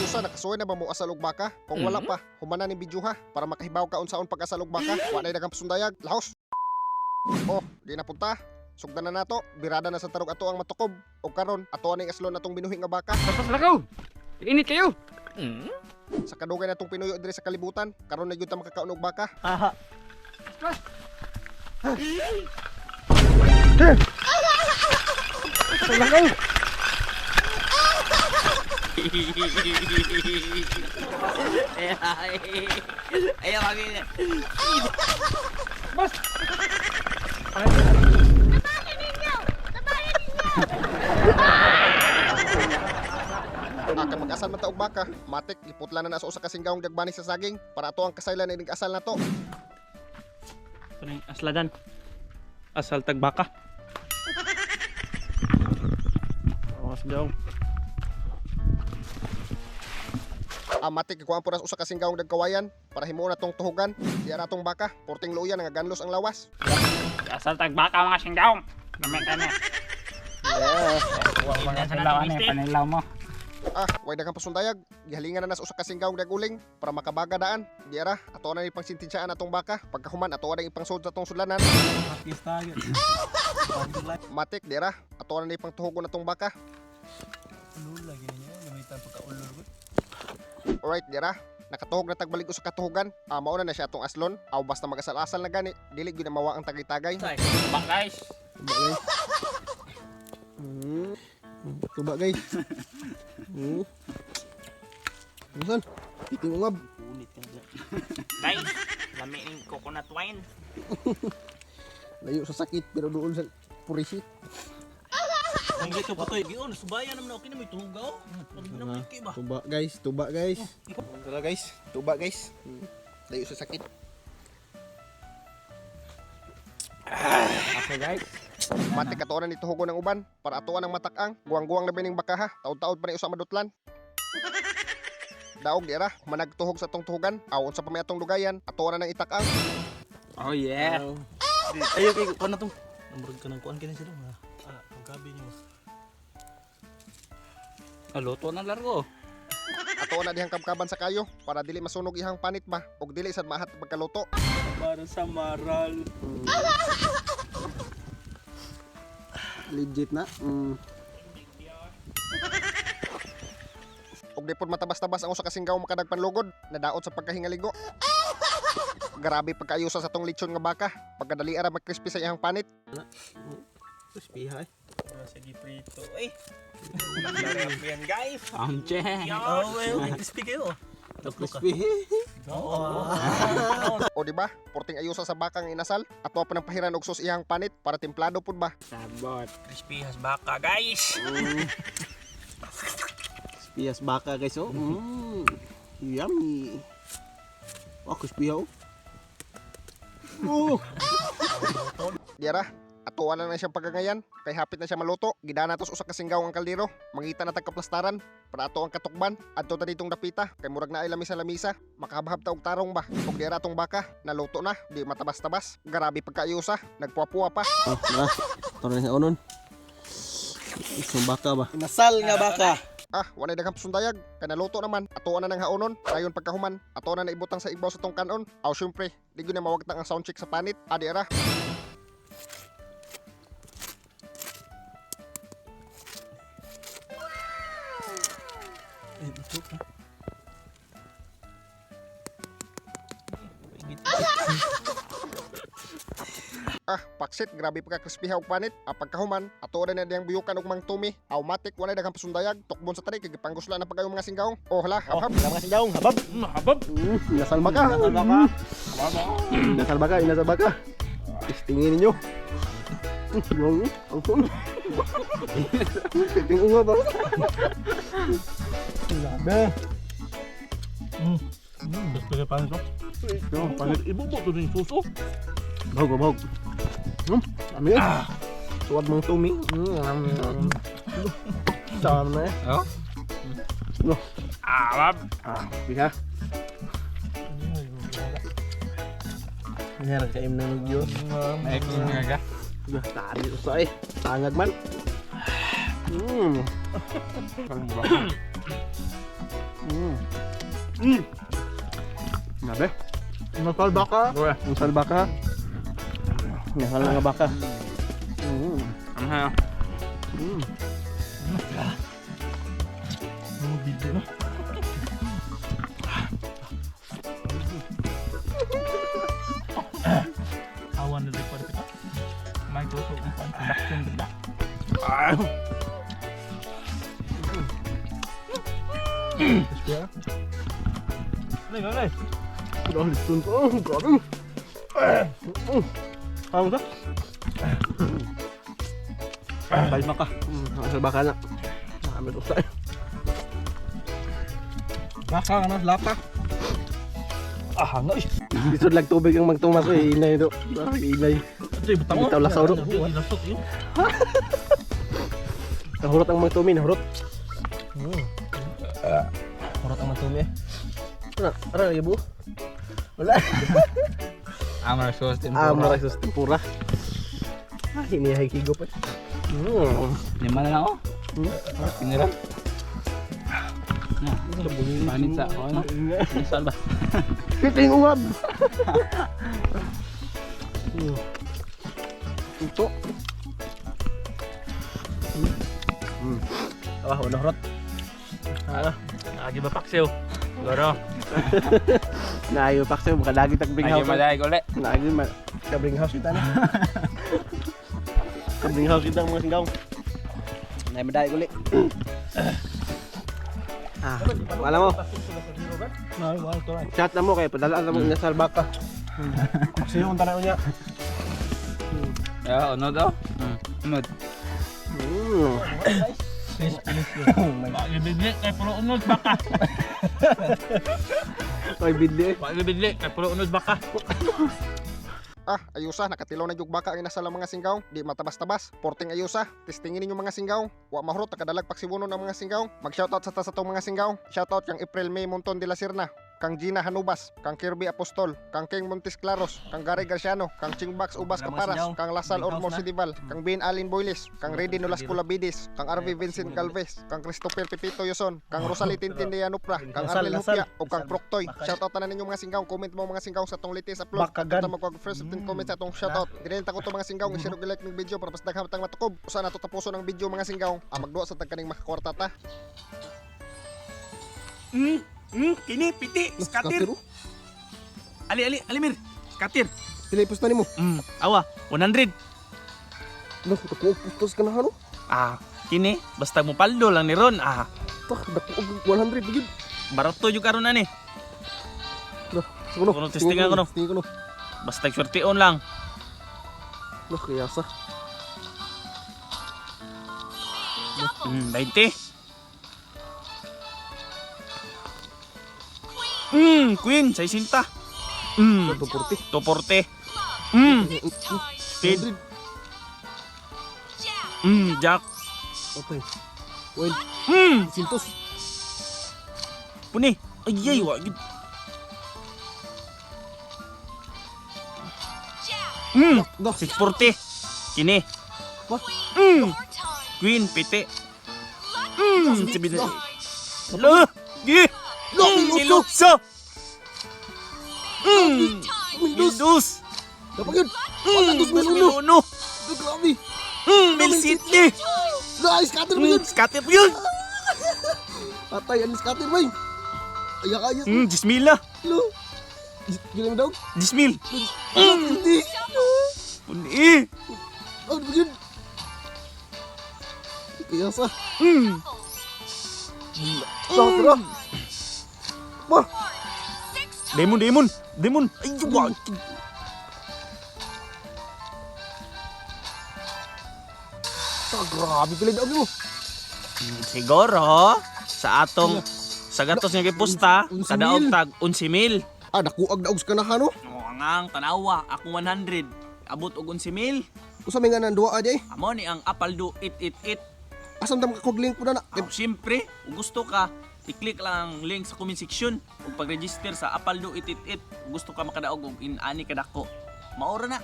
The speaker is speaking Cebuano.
Ayusa, nakasuway na ba mo asal og baka? Kung wala pa, humana ni video ha para makahibaw ka unsaon pag-asal og baka. Wa nay daghang pasundayag. Lahos. Oh, di na punta. Sugdan na nato, birada na sa tarog ato ang matukob. Og karon, ato ning aslon natong binuhi nga baka. Tapos lakaw! Init kayo! Sa kadugay natong pinuyo diri sa kalibutan, karon na gyud ta makakaon og baka. Aha. Ayaw kami. Akan mag-asal man ta og baka, matik giputla na na sa usa ka singgawong dagbani sa saging para ato ang kasaylan ining asal nato. Ito na yung asladan. Asal tag baka. Oh, sindong. Amatik gikuan po na sa usa ka singgawong dagkawayan para himuon natong tuhugan. Di ara atong baka, porting luya nga ganlos ang lawas. Asal tag baka mga singgaw. Lamay ka na. Yeah. Mga singgaw ano yung panilaw mo. Ah, way daghang pasundayag. Gihalingan na na sa usa ka singgawong daguling para makabaga daan. Di ara, ato na ipangsintinsiyaan atong baka. Pagkahuman ato na ipangsud sa atong sudlanan. Matik di ara, ato na ipangtuhugon atong baka. Alright, di ara. Nakatuhog na tagbalik usa ka tuhugan. Ah, mauna na siya atong aslon. Aw basta magasal-asal na gani, dili gyud na mawa ang tagay-tagay. Ba guys. Tuba guys. Tuba guys. Musan? Iting ungab. Guys, lami ng coconut wine. Layo sa sakit pero doon sa purisi. Ang gito patoy. Gion, subayan naman okay na may tugaw. Ba? Tuba guys, tuba guys. Tara guys, tuba guys. Layo sa sakit. Okay guys. Mati katuonan ni tuhugon ng uban para atuan ang matakang. Guwang-guwang na bining baka ha. Taod-taod pa ni usa madutlan. Daog di ra, managtuhog sa tong tuhugan. Aw unsa pa may atong dugayan, atuan na ng itakang. Oh yeah. Ayo kay kuan na to. Namurag ka ng kuan kini sila. Ah, ang gabi niyo. Luto na largo. Atuan na dihang kabkaban sa kayo para dili masunog ihang panit ba ug dili sad mahat pagkaluto. Para sa maral. Legit na. Ug di pod matabas-tabas ang usa ka singgaw makadagpanlugod, nadaot sa pagkahingaligo. Grabe pagkaayusa sa tong lechon nga baka, pagkadali ara magkrispy sa iyang panit. Crispy ha. Sige prito. Eh. Sarap yan guys. Ang che. Oh, well, crispy kayo. Crispy. O di ba? Porting ayusa sa bakang inasal, ato pa ng pahiran og sus iyang panit para templado pud ba. Sabot. Crispy has baka, guys. Crispy as baka guys oh. Yummy. Oh, crispy oh. Oh. Diara, atuan na na siyang paggangayan, kay hapit na siya maluto. Gidana tos usa ka singgaw ang kaldero, mangita na tag kaplastaran para ato ang katukban. Adto ta ditong dapita, kay murag na ay lamisa-lamisa, makahabhab ta og tarong ba. Og diara atong baka, naluto na, di matabas-tabas. Grabe pagkaayusa, nagpuwa-puwa pa. Oh, na. Tara na onon. Isang baka ba? Inasal nga baka. Ah, walay daghang pasundayag, kay naluto naman. Atuan na ng haonon, dayon pagkahuman, ato na naibutang sa igbaw sa tong kanon. Aw syempre, di gyud na mawagtang ang sound check sa panit. Ah, diara. Ah, paksit, grabe pa ka crispy og panit. Ah, pagkahuman, ato na diyang buyukan og mang tumi. Automatic, walay daghang pasundayag. Tukbon sa tani kay gipangusla na pagayo mga singgawong. Oh, hala, habhab. Mga singgaw, habab. Habab. Inasal baka. Inasal baka. Inasal baka, inasal baka. Testingin ninyo. Wow, ang fun. Titing unga ba? Grabe. Crispy kay panit. Yo, Panit ibubo to din suso. Bahog, bahog. Ami. Suwag mong tumi. Sama na eh. Oh. No. Habab. Ah, biha. Yan, kaim na ng Diyos. May nga ka. Nah, tari usa eh. Tangag man. Grabe. Inasal baka. Inasal baka. Inasal na nga baka. Ano? Awan na record kita. Microsoft ang production ba? Alay, alay. Udah listun to. Oh, grabe. Kamu sa? Bye maka. Inasal baka na. Nakamit usa. Baka ano, lapa. Ah, nga eh. Lisod lang tubig ang magtumas eh. Inay do. Inay. Ito, ibutang mo. Bitaw lasaw do. Lasok yun. Nahurot ang magtumi, nahurot. Hurot ang matumi eh. Ano? Ano ibu? Wala. Amar sauce Ah, maray sus tempura. Ah, hinihay higop eh. Lima na lang oh. Tinira. Na, panit sa ano? Saan ba? Piting ungab. Ito. Ah, wala hurot. Ah, Agi ba paksiw? Goro. naayo pa kasi baka lagi tag bring Ay, house. madaig uli. Lagi ma ka bring house kita na. Ka bring house kita mga singgaw. Nay maday uli. Ah, wala mo. Chat na mo kay padalaan na mo inasal baka. Sino kung tanaw niya? Ya, ano daw? Ano? Bidli, kay puro unod baka. Oy bidli. Bidli, kay puro unod baka. Ah, ayusa, nakatilaw na jug baka ang inasal ang mga singgaw. Di matabas-tabas. Porting ayusa. Testingin ninyo mga singgaw. Wa mahurot, nakadalag paksibuno ng mga singgaw. Mag-shoutout sa ta sa tong mga singgaw. Shoutout kang April May Monton de la Serna, kang Gina Hanubas, kang Kirby Apostol, kang King Montes Claros, kang Gary Garciano, kang Chingbax Ubas Mga Caparas, singgaw. kang Lasal Big house Ormo na. Sidival, kang Bin Alin Boyles, kang Redy Nolasco Labides, kang Arvi Vincent Galvez, kang Christopher Pipito Yoson, kang Rosalie Tintin de Anupra, kang Lasal, Arnel Lasal. Hupia, o kang Proktoy. Shoutout na ninyo mga singgaw. Comment mo mga singgaw sa tong latest upload. Bakagan. Kita magwag first 15 comments sa atong shoutout. Dinilin ta ko to mga singgaw, i-share ug like ng video para mas daghang tang matukob. Usa na to tapuson ang video mga singgaw. Ah, magduwa sa tag kaning makakwarta ta. Kini, piti, scatter. Ali, ali, alimir. Scatter. Pila ipusta nimo? Awa, 100. No, dako og pustos ka na hano. Ah, kini, basta mo paldo lang ni Ron. Ah, Tak, dako og 100 bigid. barato yung karon ani. No, kuno. Kuno, testingan ko, no. Testingan ko no. Basta swerteon lang. No, kayasa. 20. Queen, 60. 240. 240. Speed. Jack. Okay. Well, sintos. Puni. Ay, ay, wa. Gid. No, 640. Kini. What? Queen, piti. Sabi na. Lo! Gi! Lo, Nilutso! Mildus! Dapat yun. Wala, dos mil uno. Uno! No, grabe. Mil Sydney! Nice, scatter mo yun. Scatter po yun! Patay, ang scatter mo yun. Ay, ayos. 10,000 na! Lo. Gila mo daw. 10,000! Hindi. Puni! Ano ba yun? Kayasa. Tara, tara. Wah, Demon, demon! Demon! Ay, wag! ta, grabe pala daw mo. Siguro, sa atong sa gatos nga gipusta, Unsi kadaog mil. tag 11,000. Ah, nakuag daog sa kanahan, no? Oo, ang tanawa, akong 100. Abot og 11,000. Usa may nga nang duwa adi eh. Amo ni ang Apaldo 888. Asam dam ka link po na na. Ah, siyempre, kung gusto ka, i-click lang ang link sa comment section ug pag-register sa Apaldo 888. Kung gusto ka makadaog og inani kadako. Maura na.